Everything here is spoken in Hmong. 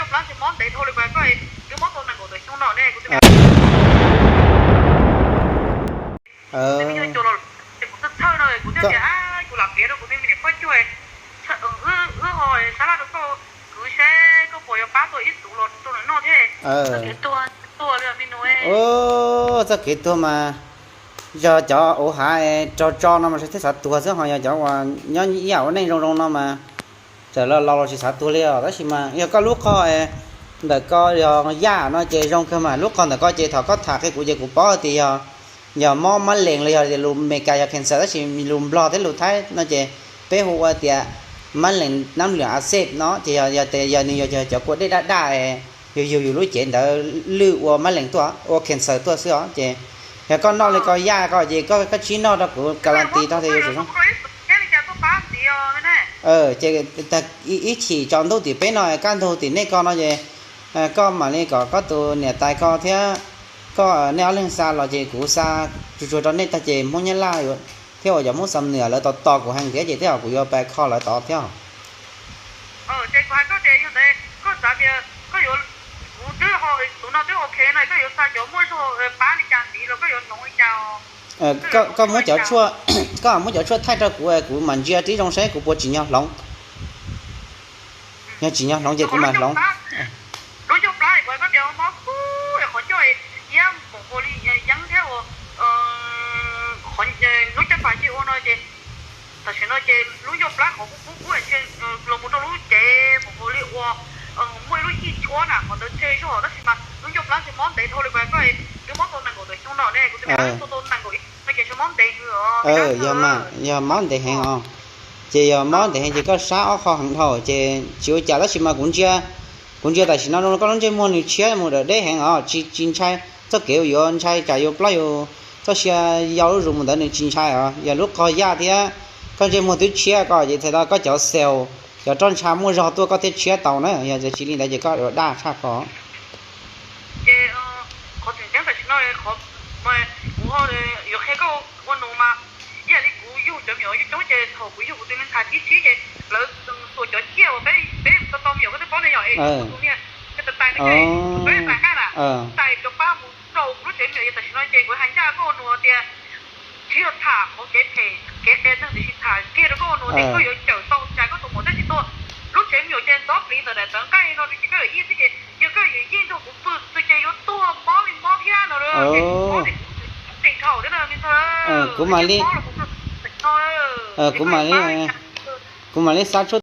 Plab tsis mob ntev dhau li ko, koj twb mob tau nees nkaum tawm xyoo no ne, kuv twb, kuv txhawj txhawj no kuv thiaj tias, kuv lam piav rau kuv me niam poj cuag, wb ho sab laj rau koj, kuv saib koj puas yuav pab tau ib tus los rau nws noj thiab. Tuag li me nus. Txoj kev tuag mas yog cov uv hav raug tso no mas thiaj xav tuag xwb, ho yog cov uas nyob ib yam ua neej zoo zoo no mas txawm los laus los tsis xav tuag li os. Tab sis mas yog koj lub qhov ntawm ko yog yaj no ces zoo kawg mas, lub qhov ntawm ko ces thaum koj tham qhia kuv ces kuv paub tias yog, yog mob mab lees los yog tias lus Meskas yog cancer, tab sis lus Nplog thiab lus Thaib no ces peb hu ua tias mab lees nab lwm a xej no ces yog, yog tias yog nws yog cov kua dej daj daj, yus yug yus lub cev ntawd lwj ua mab lees tuaj, ua cancer tuaj xwb os. Ces yog koj noj li ko yaj ko ces koj, koj tsib noj rau kuv ka las tis tau tias yuav tsum zoo. Ces ib chim tsaus ntuj tim peb no kaj ntug tim nej ko no ces koj mam li kom koj tus niam tais ko thiab koj, nej ob leeg xa los ces kuv xa tsuag tsuag rau nej tag ces Hmoob Nyab Laj thiab uas cov Hmoob Xam Nwm lawv tos tos kuv heev thiab ces tej zaum kuv yuav pab kho lawv tod thiab. Ces kuv hais koj tias yog ntawd koj xav tias koj yuav, kuv twb ho, tus no twb ok no, koj yuav xa cov muaj zog pab li cas ntxiv los koj yuav hloov li cas? Koj muab cov tshuaj, koj muab cov tshuaj thaij rau kuv, kuv mam ntsia tib zoo saib kuv puas tsim nyog hloov. Yog tsim nyog hloov ces kuv mam hloov. Lub ncauj plab kuv hais koj tias mob kub qhov ncauj, iab npaum nkaus li yeeb thiab uas lub caj pas cia ua no ces tam sim no ces lub ncauj plab qhov kub kub kub los mus rau lub cev npaum nkaus li uas muaj ib lub hij tshuab na, qhov ntawd tshe zog tab sis mas lub ncauj plab ntshe mob ntev dhau li ko, koj twb mob tau nees nkaum tawm xyoo no ne, kuv twb tau tau nees nkaum ib no ces ntshe mob ntev heev os. Yog mob ntev heev os. Ces yog mob ntev heev ces koj sab ob qho heev dhau ces tsis ua cas, tab sis mas kuv ntsia, kuv ntsia tam sim no koj lub ntsej muag nws tshiab mus dawm deb heev os, tsis, tsis ntshai txoj kev yuav ntshai tsam yus plaub yus txoj sia yau lub zus mus ntawd nws tsis ntshai os. Yog lub qhov yaj thiab koj ntsej muag twb tshiab ko ces txhais tau koj cov xees, cov roj ntsha muaj zog tuaj koj thiaj tshiab tau na, yog tsis li ntawd ces koj yuav daj tshaj ko. Ces qhov tseem ceeb tam sim no, kuv ho yuav qhia koj ua nus mas, ib yam li kuv yug cov me nyuam coob coob ces thaum kuv yug kuv tus me ntxhais thib tsib ces lawv xuas cov ciaj uas peb tau tau me nyuam, koj twb paub ne, yog es tus niag tais tais no ces peb tais nqaij na, tais cov pab mus rau lub tsev me nyuam. Yog tam sim no ces kuv hais ncaj koj ua nus tias tsis yog tham qhov kev phem kev qias neeg, tiam sis tham kiag rau koj ua nus tias koj yuav cawm tau cais koj tus muam tab sis tuaj lub tsev me nyuam ces ntxov plis ntawm daim tawv nqaij no ces koj yuav yeej xwb ces yog koj yuav yeej nrog kuv pw xwb ces yuav tuag mob li mob thiab no, ces kuv mob ces kuv tseem dhau thiab na me ntxhais. Kuv mam li, kuv mam li, kuv mam li xa tshuaj